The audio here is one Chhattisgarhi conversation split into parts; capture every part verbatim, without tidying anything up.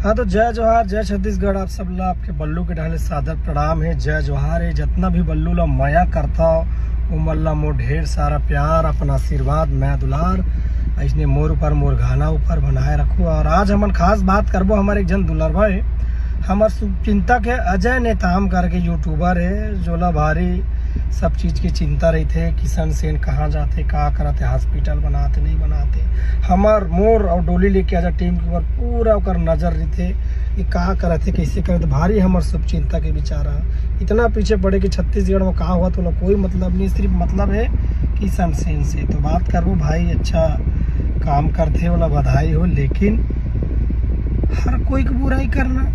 हाँ, तो जय जोहार, जय छत्तीसगढ़। आप सब ला आपके बल्लू के डहर ले सादर प्रणाम हे, जय जोहार हे। जतना भी बल्लू ला मया करथव, ओमन ला मोर ढेर सारा प्यार, अपन आशीर्वाद, मया दुलार, अइसने मोर ऊपर, मोर गाना ऊपर बनाए रखो। और आज हमन खास बात करबो, हमर एक झन दुलरवा हे, हमर शुभचिंतक हे अजय नेताम करके YouTuber हे, जोला भारी सब चीज के चिंता रहिथे, किशन सेन कहाँ जाथे, का करत हे, hospital बनात हे, नहीं बनात हे। हमर, मोर और डोली लेके आजा team के ऊपर पूरा ओकर नजर रहिथे कि का करत हे, कैसे करत हे। भारी हमर शुभचिंतक हे बेचारा, इतना पीछे पड़े कि छत्तीसगढ़ में का होवत हे, ओला कोई मतलब नहीं, सिर्फ मतलब हे किशन सेन से। तो बात करबो भाई, अच्छा काम करथे, ओला बधाई हो, लेकिन हर कोई की बुराई करना।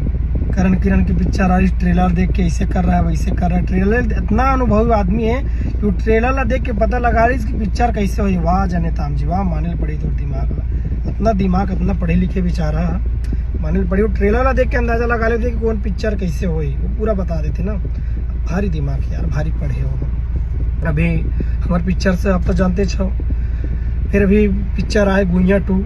करण किरण की पिक्चर आई, ट्रेलर देख के ऐसे कर रहा है, वैसे कर रहा है। ट्रेलर, इतना अनुभवी आदमी है कि वो ट्रेलर ला देख के पता लगा ली इसकी पिक्चर कैसे होही। वाह जय नेताम जी, वाह, माने ल पड़ी तोर दिमाग ला। इतना दिमाग, इतना पढ़े लिखे बेचारा, माने ल पड़ी। वो ट्रेलर ला देख के अंदाजा लगा लेथे कि कौन पिक्चर कैसे होही, वो पूरा बता देथे ना। भारी दिमाग यार, भारी पढ़े हो। अभी हमर पिक्चर से आप तो जानते छो, फिर अभी पिक्चर आए गुइया टू,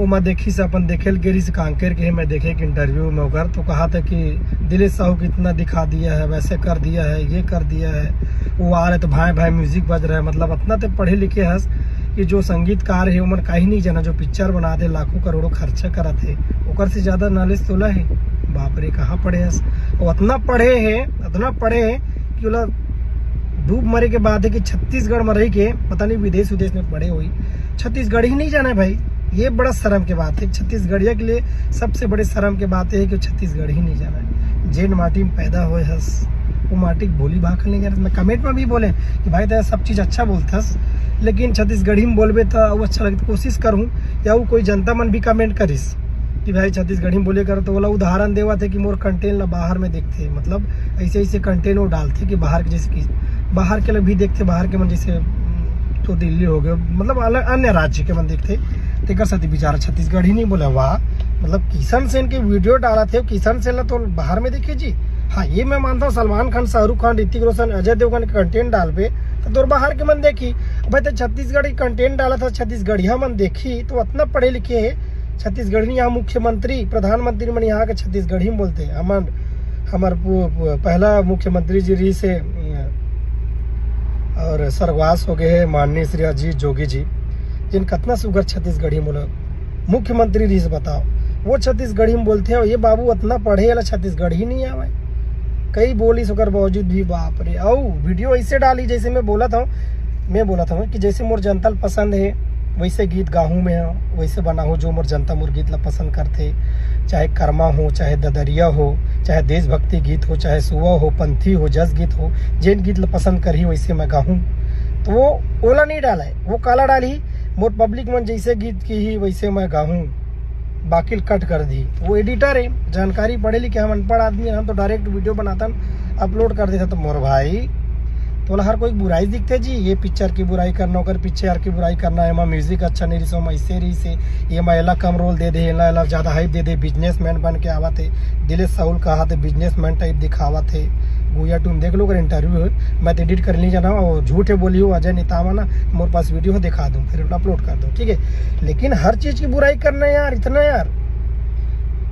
ओमा देखिस, अपन देखे ल गे रिहिस कांकेर के, मैं देखे एक इंटरव्यू में ओकर, तो कहा था कि दिलेश साहू कितना दिखा दिया है, वैसे कर दिया है, ये कर दिया है, वो आ रहे तो भाई भाई म्यूजिक बज रहा है। मतलब, इतना ते पढ़े लिखे हस कि जो संगीतकार है, ओमन काही नहीं जाना, जो पिक्चर बनात हे, लाखों करोड़ों खर्चा करत हे, ओकर से ज्यादा नॉलेज तोला है। बाप रे, कहाँ पढ़े हस? वो इतना पढ़े है, इतना पढ़े है कि ओला डूब मरे के बात है कि छत्तीसगढ़ में रह के, पता नहीं विदेश विदेश में पढ़े होही, छत्तीसगढ़ ही नहीं जाना है भाई। ये बड़ा शर्म के बात है, छत्तीसगढ़िया के लिए सबसे बड़े शर्म के बात है कि छत्तीसगढ़ ही नहीं जाना है। जेन माटी में पैदा होए हस, वो माटी के बोली भाखा नहीं जानत। मैं कमेंट में भी बोले कि भाई, तेरा सब चीज अच्छा बोलथस, लेकिन छत्तीसगढ़ी में बोलबे तो वो अच्छा लगता। कोशिश करूँ या वो कोई जनता मन भी कमेंट करिस कि भाई, छत्तीसगढ़ी में बोले कर, तो ओला उदाहरण देवत हे कि मोर कंटेंट ला बाहर में देखथे, मतलब, ऐसे ऐसे कंटेंट वो डालथे कि बाहर के, जैसे कि बाहर के लोग भी देखथे, बाहर के मन जैसे, उम, तो दिल्ली हो गए, मतलब, अलग अन्य राज्य के मन देखथे, तेकर सेती बेचारा छत्तीसगढ़ी नहीं बोले। वाह, मतलब, किशन सेन के वीडियो डालत हे, किशन सेन ला तो बाहर में देखे जी। हाँ, ये मैं मानता हूँ, सलमान खान, शाहरुख खान, ऋतिक रोशन, अजय देवगन के कंटेंट डालबे तो तोर बाहर के मन देखी। भाई, तो छत्तीसगढ़ी कंटेंट डालत हे, छत्तीसगढ़िया मन देखी, तो इतना पढ़े लिखे है। छत्तीसगढ़ी यहाँ मुख्यमंत्री, प्रधानमंत्री मन यहाँ के छत्तीसगढ़ी में बोलते हैं। हमर, हमर पु-, पु-, पहला मुख्यमंत्री जी रहिस हे, अ, और स्वर्गवास हो गए हैं माननीय श्री अजीत जोगी जी, जिन कतना सुघर छत्तीसगढ़ी में बोला, मुख्यमंत्री रहिस, बताओ, वो छत्तीसगढ़ी में बोलथे। और ये बाबू इतना पढ़े वाला, छत्तीसगढ़ी नहीं आवे, कई बोलिस ओकर बावजूद भी, बाप रे। अउ वीडियो ऐसे डाली, जैसे मैं बोलत हूँ, मैं बोलत हूँ कि जैसे मोर जनता ल पसंद है, वैसे गीत गाहूँ मैं, वैसे बनाहूँ, जो मोर जनता मोर गीत ला पसंद करथे, चाहे कर्मा हो, चाहे ददरिया हो, चाहे देशभक्ति गीत हो, चाहे सुआ हो, पंथी हो, जस गीत हो, जेन गीत ला पसंद करही, वैसे मैं गाहूँ। तो वो ओला नहीं डाला है, वो काला डाली, मोर पब्लिक मन जैसे गीत कही, वैसे मैं गाहूँ, बाकी ल कट कर दी। वो एडिटर है, जानकारी पढ़े लिखे, हम अनपढ़ आदमी हैं, हम तो डायरेक्ट वीडियो बनातन, अपलोड कर देता। तो मोर भाई, तोला हर कोई बुराई दिखथे जी, ये पिक्चर की बुराई करना, ओकर पिक्चर की बुराई करना, एमा म्यूजिक अच्छा नहीं रहिस, ओमा ऐसे रहिस हे, एमा एला कम रोल दे दे, एला, एला ज्यादा हाइप दे दे, बिजनेसमैन बन के आवत हे, दिलेश साहुल कहा थे बिजनेसमैन टाइप दिखावत हे। गुइया टू में देख लो, अगर इंटरव्यू है, मैं तो एडिट कर नहीं जाना, वो झूठ है बोली हो अजय नेताम ना, मोर पास वीडियो है, दिखा दूँ, फिर अपलोड कर दूँ, ठीक है। लेकिन हर चीज की बुराई करना यार, इतना यार,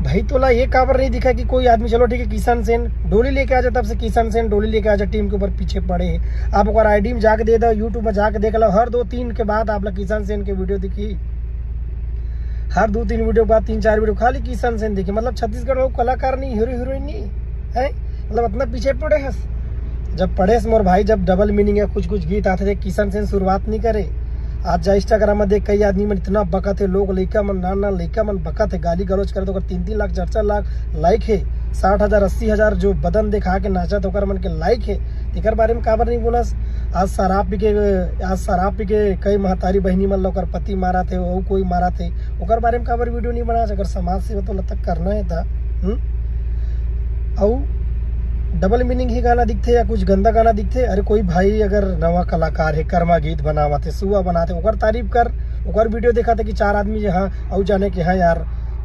भाई, तोला ये काबर नहीं दिखा कि कोई आदमी, चलो ठीक है, किशन सेन डोली लेके आ जा, तब से किशन सेन डोली लेके आ जा, टीम के ऊपर पीछे पड़े हैं। आप ओकर आईडी में जाके दे दो, YouTube में जाके देख लो, हर दो तीन के बाद आप ला किशन सेन के वीडियो दिखी, हर दो तीन वीडियो के बाद, तीन चार वीडियो खाली किशन सेन दिखी। मतलब, छत्तीसगढ़ में वो कलाकार नहीं, हीरो हीरोइन नहीं है, मतलब, इतना पीछे पड़े हैं। जब पढ़े से मोर भाई, जब डबल मीनिंग है, कुछ कुछ गीत आते थे, किशन सेन शुरुआत नहीं करे। आज जा Instagram में देख, कई आदमी मन इतना बकत है, लोग, लइका मन, नान नान लइका मन बकत है, गाली गलौज करे, तो ओकर तीन तीन लाख, चार चार लाख लाइक है, साठ हजार, अस्सी हजार जो बदन दिखा के नाचत, ओकर मन के लाइक है। तेकर बारे में काबर नहीं बोलस? आज शराब पी के, आज शराब पी के कई महतारी बहिनी मन ल ओकर पति मारा थे, वो कोई मारा थे, ओकर बारे में काबर वीडियो नहीं बना? अगर समाज सेवा तो लग तक करना है था, हम्म? अउ डबल मीनिंग ही गाना दिखथे या कुछ गंदा गाना दिखथे। अरे, कोई भाई अगर नवा कलाकार है, कर्मा गीत बनावत है, सुआ बनात है, ओकर तारीफ कर, ओकर वीडियो देखा था कि चार आदमी जे, हाँ, अउ जाने कि हाँ यार,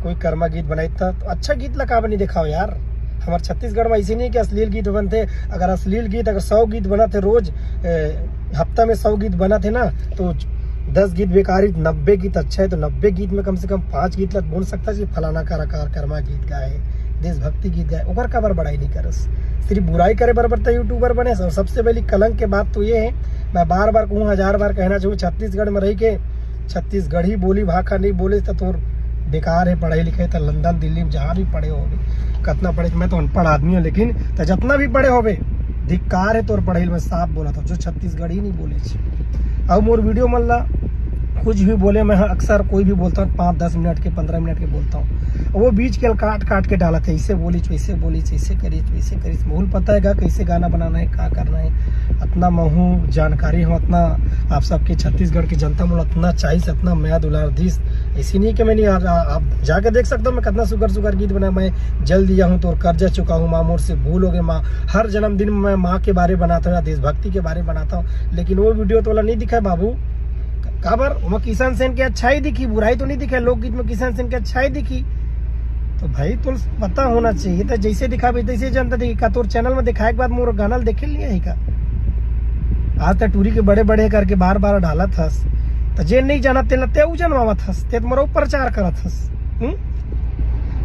कोई कर्मा गीत बनाई था, तो अच्छा गीत ला काबर नहीं दिखाओ यार। हमारे छत्तीसगढ़ में ऐसे नहीं है कि अश्लील गीत बनते। अगर अश्लील गीत, अगर सौ गीत बनाते रोज, ए, हफ्ता में सौ गीत बनाते ना, तो दस गीत बेकार हे, नब्बे गीत अच्छा हे, तो नब्बे गीत में कम से कम पांच गीत ला बोल सकता हे कि फलाना कलाकार करमा गीत गाए, देशभक्ति गीत गाए, ओकर काबर बड़ाई नहीं करस? सिर्फ बुराई करे बराबर त YouTuber बने। और सबसे पहली कलंक के बात तो ये हे, मैं बार बार कहूँ, हजार बार कहना चाहूँ, छत्तीसगढ़ में रह के छत्तीसगढ़ी बोली भाखा नहीं बोले त तोर बेकार हे पढ़ाई लिखाई, त लंदन दिल्ली में जहाँ भी पढ़े होबे, कतना पढ़े, मैं तो अनपढ़ आदमी हूँ, लेकिन त जितना भी पढ़े होबे, धिक्कार हे तोर पढ़ाई में, साफ बोलत हूँ, जो छत्तीसगढ़ी नहीं बोले। अब मोर वीडियो मन ला कुछ भी बोले, मैं अक्सर कोई भी बोलता हूँ, पाँच दस मिनट के, पन्द्रह मिनट के बोलता हूँ, वो बीच के काट काट के डालत हे, ऐसे बोली, वैसे बोली, ऐसे करी, वैसे करी। मोला पता हे गा कैसे गाना बनाना हे, का करना हे, अतना महू जानकारी हूँ, अतना आप सबके छत्तीसगढ़ के जनता मन अतना चाहिस, अतना मया दुलार दिस। ऐसी नहीं कि मैं नहीं, आप, आप जाके देख सकते हो मैं कितना सुघर सुघर गीत बनाया। मैं जल दिया हूँ तोर कर्जा चुका हूँ माँ, मोर से भूल हो गए माँ, हर जन्मदिन में मैं माँ के बारे बनाता हूँ या देशभक्ति के बारे बनाता हूँ, लेकिन वो वीडियो तोला नहीं दिखाए बाबू। काबर? ओमा किशन सेन के अच्छाई दिखी, बुराई तो नहीं दिखाए। लोकगीत में किशन सेन के अच्छाई दिखी, तो भाई तुम पता होना चाहिए। तो जैसे दिखाबे तैसे जनता देखी। का तोर चैनल में दिखाए के बाद मोर गाना ल देखे लिया है का? आज तक टूरी के बड़े बड़े करके बार बार डालत हस, त जे नहीं जानत तेला ते उ जनवावत हस, ते त मोर ऊपर प्रचार करत हस। हम्म?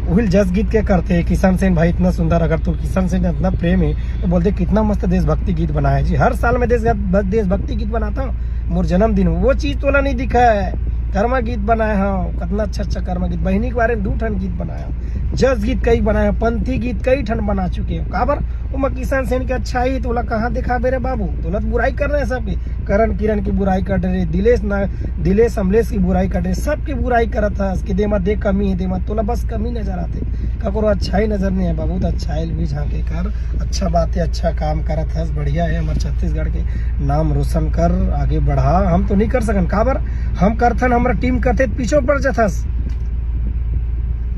उहिल जस गीत के करते, किशन सेन भाई इतना सुंदर, अगर तो किशन सेन इतना प्रेम है तो बोलते कितना मस्त देशभक्ति गीत बनाया जी। हर साल में देश, देशभक्ति गीत बनाता हूँ, मोर जन्मदिन, वो चीज तोला नहीं दिखा है। कर्मा गीत बनाया हूँ, कितना अच्छा अच्छा कर्मा गीत, बहनी के बारे में दू ठन गीत बनाया हूँ, जस गीत कई बनाया हूँ, पंथी गीत कई ठन बना चुके हूँ। काबर? ओमा किशन सेन के अच्छाई तोला कहाँ दिखाबे रे बाबू? तोला तो बुराई करना है सबके, करण किरण की बुराई कर रहे, दिलेश ना, दिलेश अमलेश की बुराई कर रहे, सबकी बुराई करत हस कि देमा दे कमी है, देमा तोला बस कमी नजर आते, ककरो अच्छाई नजर नहीं है बाबू। तो अच्छाई भी झांके कर, अच्छा बात है, अच्छा काम करत हस, बढ़िया है, हमारे छत्तीसगढ़ के नाम रोशन कर, आगे बढ़ा। हम तो नहीं कर सकन, काबर? हम करथन, हमारा टीम करते, पीछे पड़ जाथस।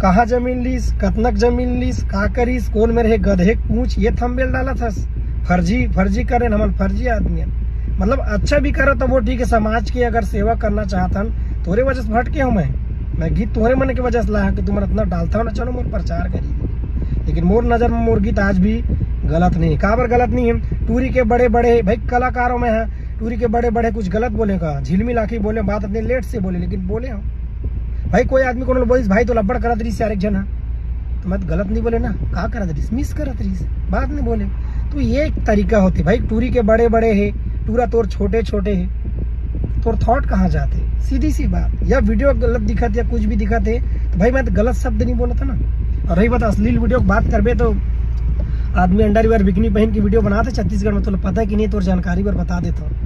कहाँ जमीन लीस, कतनक जमीन लीस, का करीस, कौन मेरे हे गधे के पूछ, ये थंबनेल डालत हस। फर्जी, फर्जी करेन हमन, फर्जी आदमी हन। मतलब अच्छा भी करत वो ठीक है, समाज के अगर सेवा करना चाहत हन, तोरे वजह से भटके हूँ मैं। मैं गीत तोरे मन के वजह से लाया कि तुमन इतना डालता हो ना, चलो मोर प्रचार करी। लेकिन मोर नजर में मोर गीत आज भी गलत नहीं है। काबर गलत नहीं है? टूरी के बड़े बड़े भाई कलाकारों में है, टूरी के बड़े बड़े कुछ गलत बोले का, झिलमिल आखी बोले, बात अपने लेट से बोले, लेकिन बोले हम। भाई कोई आदमी कोनो बोलिस भाई तो लब्बड़ करत रहिस यार एक झन ह, तो मैं तो गलत नहीं बोले ना, का करत रहिस, मिस करत रहिस, बात नहीं बोले। तो ये एक तरीका होते भाई, टूरी के बड़े बड़े है, टूरा तोर छोटे छोटे है, तोर थॉट कहाँ जाते? सीधी सी बात। या वीडियो गलत दिखत या कुछ भी दिखत है तो भाई मैं तो गलत शब्द नहीं बोलत ना। और रही बात अश्लील वीडियो की बात करबे तो आदमी अंडरवियर बिकनी पहन के वीडियो बनाते छत्तीसगढ़ में, तोला पता है कि नहीं, तोर जानकारी बर बता देता हूँ।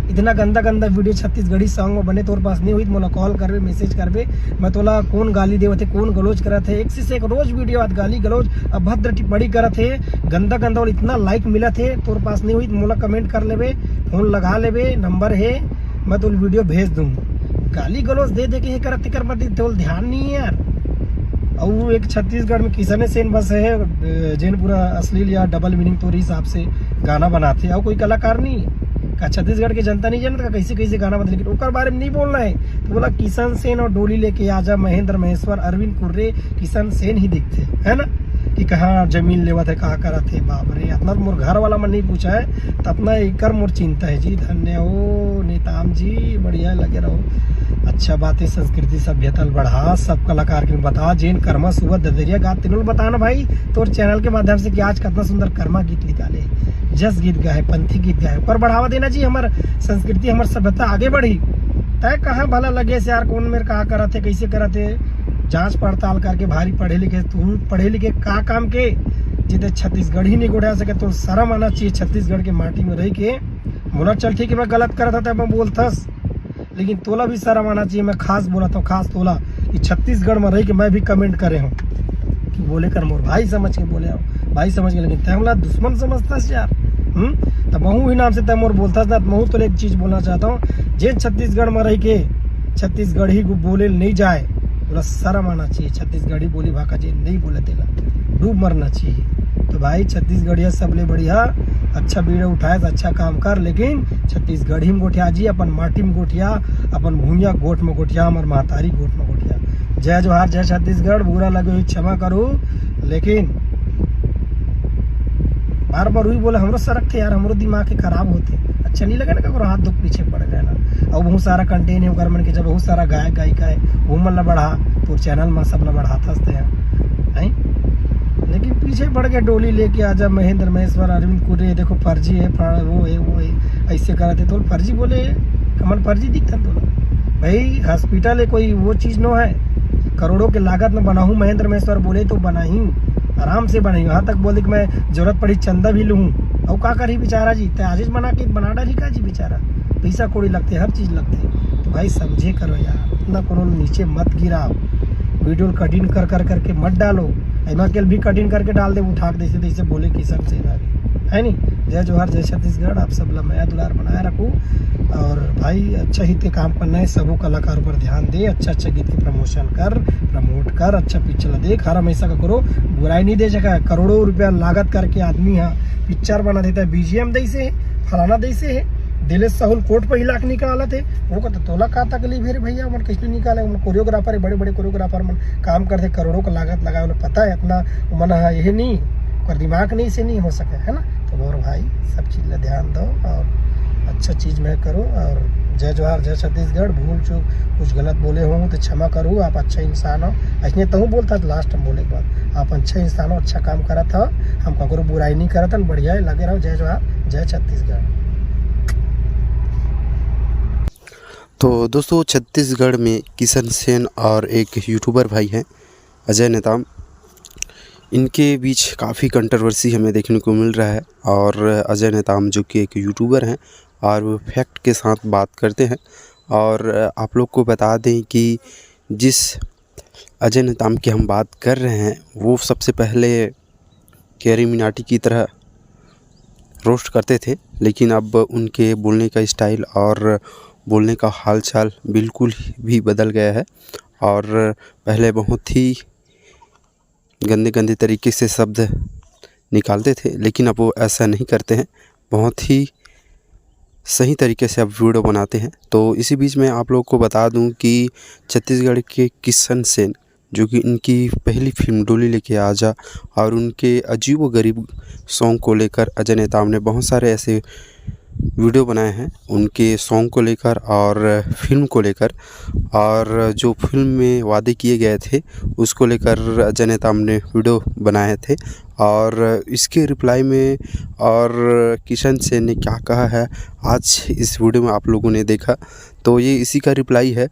इतना गंदा गंदा वीडियो छत्तीसगढ़ी सॉन्ग में बने, तोर पास नहीं होही त मोला कॉल करबे, मैसेज करबे, मैं तोला कौन गाली देवत हे, कौन गलौज करत हे, एक से एक रोज वीडियो आत गाली गलौज, अभद्र टिप्पणी करत हे, गंदा गंदा, और इतना लाइक मिलत हे, तोर पास नहीं होही त मोला कमेंट कर लेबे, फोन लगा लेबे, नंबर हे, मैं तोला वीडियो भेज दूँ। गाली गलौज दे दे के ये करत तेकर मत, तोला ध्यान नहीं है यार। और वो एक छत्तीसगढ़ में किशने सेन बस है, अ, जेन पूरा अश्लील या डबल मीनिंग तोर हिसाब से गाना बनाते, और कोई कलाकार नहीं है। का छत्तीसगढ़ के जनता नहीं जानत का कैसे कैसे गाना बनते? लेकिन ओकर बारे में नहीं बोलना है। तो बोला किशन सेन और डोली लेके आजा, महेंद्र महेश्वर, अरविंद कुर्रे, किशन सेन ही दिखते, है ना? कि कहाँ जमीन लेवत है, कहाँ करत है। बाप रे, इतना तो मोर घर वाला मन नहीं पूछा है, तो अपना एकर मोर चिंता है जी। धन्य हो नेताम जी, बढ़िया लगे रहो। अच्छा बात है, संस्कृति सभ्यता ल बढ़ा, सब कलाकार के बता, जेन कर्मा सुबह ददरिया गात, तेन ल बताना भाई, तोर चैनल के माध्यम से कि आज कितना सुंदर कर्मा गीत निकाले, जस गीत गाए, पंथी गीत गाए, पर बढ़ावा देना जी, हमार संस्कृति, हमार सभ्यता आगे बढ़ी। तय कहाँ भला लगे से यार, कौन मेर का करत है, कैसे करत है, जांच पड़ताल करके। भारी पढ़े लिखे, तू पढ़े लिखे का काम के, जिते छत्तीसगढ़ी नहीं गोठिया सके, तो शर्म आना चाहिए छत्तीसगढ़ के माटी में रह के। मोला चल ठीक है, मैं गलत करत था, मैं बोलथस, लेकिन तोला भी शर्म आना चाहिए। मैं खास बोलत हूँ, खास तोला, कि छत्तीसगढ़ में रह के मैं भी कमेंट करे हूँ कि बोले कर मोर भाई समझ के बोले हूँ, भाई समझ के, लेकिन तै हमला दुश्मन समझथस यार। हम्म? तब महू ही नाम से तै मोर बोलथस ना, महू तोला एक चीज बोलना चाहता हूँ, जे छत्तीसगढ़ में रह के छत्तीसगढ़ी को बोले नहीं जाए, तोला शर्म आना चाहिए। छत्तीसगढ़ी बोली भाखा जे नहीं बोले तेला डूब मरना चाहिए। तो भाई छत्तीसगढ़िया सबले बढ़िया, अच्छा बीड़ा उठाए, अच्छा काम कर, लेकिन छत्तीसगढ़ी में गोठिया जी, अपन माटी में गोठिया, अपन भुइया गोठ में गोठिया, हमर महतारी गोठ में गोठिया। जय जोहार, जय छत्तीसगढ़। बुरा लगे हुई क्षमा करू, लेकिन बार बार वही बोले, हमरो सरक थे यार, हमरो दिमाग के खराब होते। अच्छा नहीं लगे ना, ककरो हाथ दुख पीछे पड़ गए ना। और बहुत सारा कंटेंट है ओकर मन के, जब बहुत सारा गायक गायिका है, वो मन ला बढ़ा, तोर चैनल में सब ला बढ़ाथस ते हैं, हैं? लेकिन पीछे पड़ गए डोली लेके, आजा महेंद्र महेश्वर, अरविंद कुरे, देखो फर्जी है, फर-, वो है, वो है, ऐसे करत है, तो फर्जी बोले, हमन फर्जी दिखता तो भाई। हॉस्पिटल है, कोई वो चीज़ नो है, करोड़ों के लागत में बनाहूँ, महेंद्र महेश्वर बोले तो बनाही, आराम से बनाही। यहाँ तक बोले कि मैं जरूरत पड़ी चंदा भी लूँ, और का करी बेचारा जी, ते आजेज बना के बना डाली का जी बेचारा, पैसा कौड़ी लगते, हर चीज़ लगते। तो भाई समझे करो यार, इतना कोनो नीचे मत गिराओ, वीडियो कटिंग कर कर करके मत डालो, एमा के भी कटिंग करके डाल दे, उठा के जैसे तैसे बोले किशन सेना भी, है नी। जय जोहार, जय छत्तीसगढ़, आप सब ला मया दुलार बनाए रखो। और भाई अच्छा ही ते काम करना है, सबो कलाकार पर ध्यान दे, अच्छा अच्छा गीत के प्रमोशन कर, प्रमोट कर, अच्छा पिक्चर ला देख। हर हमेशा का करो बुराई नहीं दे सका, करोड़ों रुपया लागत करके आदमी हा पिक्चर बना देता है, बीजीएम दैसे है, फलाना दैसे है, दिलेश साहुल कोर्ट पर हिला के निकालत है। वो कहते तोला का तकलीफ है रे भैया, मन कैसे निकाले, मन कोरियोग्राफर है, बड़े बड़े कोरियोग्राफर मन काम करते, करोड़ों का लागत लगाए, उन्हें पता है इतना, मन हा यही नहीं, ओकर दिमाग नहीं से नहीं हो सके, है ना। तो मोर भाई सब चीज़ ला ध्यान दो और अच्छा चीज़ में करो। और जय जोहार, जय छत्तीसगढ़। भूल चूक कुछ गलत बोले हो तो क्षमा करू, आप अच्छा इंसान हो, ऐसने तहूँ बोलता लास्ट में बोले के बाद, आप अच्छा इंसान हो, अच्छा काम करत हो, हम ककरो बुराई नहीं करत हन, बढ़िया है, लगे रहो। जय जोहार, जय छत्तीसगढ़। तो दोस्तों, छत्तीसगढ़ में किशन सेन और एक यूट्यूबर भाई हैं अजय नेताम, इनके बीच काफ़ी कंट्रोवर्सी हमें देखने को मिल रहा है। और अजय नेताम जो कि एक यूट्यूबर हैं और वो फैक्ट के साथ बात करते हैं। और आप लोग को बता दें कि जिस अजय नेताम की हम बात कर रहे हैं, वो सबसे पहले कैरी मिनाटी की तरह रोस्ट करते थे, लेकिन अब उनके बोलने का स्टाइल और बोलने का हालचाल बिल्कुल भी बदल गया है। और पहले बहुत ही गंदे गंदे तरीके से शब्द निकालते थे, लेकिन अब वो ऐसा नहीं करते हैं, बहुत ही सही तरीके से अब वीडियो बनाते हैं। तो इसी बीच में आप लोग को बता दूं कि छत्तीसगढ़ के किशन सेन, जो कि इनकी पहली फिल्म डोली लेके आजा और उनके अजीबोगरीब सॉन्ग को लेकर अजय नेताम ने बहुत सारे ऐसे वीडियो बनाए हैं उनके सॉन्ग को लेकर और फिल्म को लेकर, और जो फिल्म में वादे किए गए थे उसको लेकर अजय नेताम ने वीडियो बनाए थे। और इसके रिप्लाई में और किशन सेन ने क्या कहा है, आज इस वीडियो में आप लोगों ने देखा, तो ये इसी का रिप्लाई है।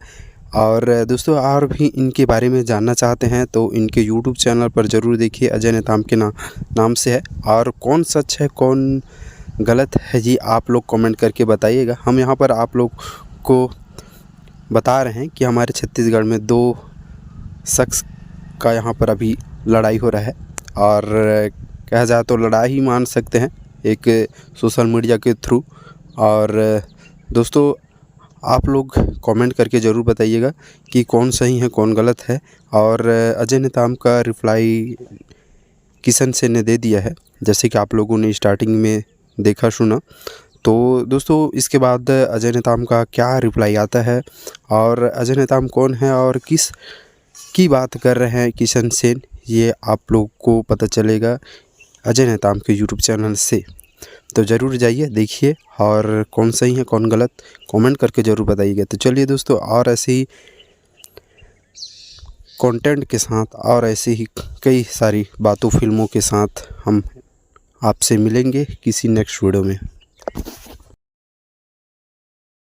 और दोस्तों, और भी इनके बारे में जानना चाहते हैं तो इनके यूट्यूब चैनल पर ज़रूर देखिए, अजय नेताम के ना, नाम से है। और कौन सच है, कौन गलत है, ये आप लोग कमेंट करके बताइएगा। हम यहाँ पर आप लोग को बता रहे हैं कि हमारे छत्तीसगढ़ में दो शख्स का यहाँ पर अभी लड़ाई हो रहा है, और कहा जाए तो लड़ाई ही मान सकते हैं एक सोशल मीडिया के थ्रू। और दोस्तों, आप लोग कमेंट करके ज़रूर बताइएगा कि कौन सही है, कौन गलत है। और अजय नेताम का रिप्लाई किशन सेन ने दे दिया है, जैसे कि आप लोगों ने स्टार्टिंग में देखा सुना। तो दोस्तों, इसके बाद अजय नेताम का क्या रिप्लाई आता है और अजय नेताम कौन है और किस की बात कर रहे हैं किशन सेन, ये आप लोग को पता चलेगा अजय नेताम के यूट्यूब चैनल से। तो ज़रूर जाइए, देखिए, और कौन सही है, कौन गलत, कमेंट करके ज़रूर बताइएगा। तो चलिए दोस्तों, और ऐसे ही कंटेंट के साथ और ऐसे ही कई सारी बातों, फिल्मों के साथ हम आपसे मिलेंगे किसी नेक्स्ट वीडियो में।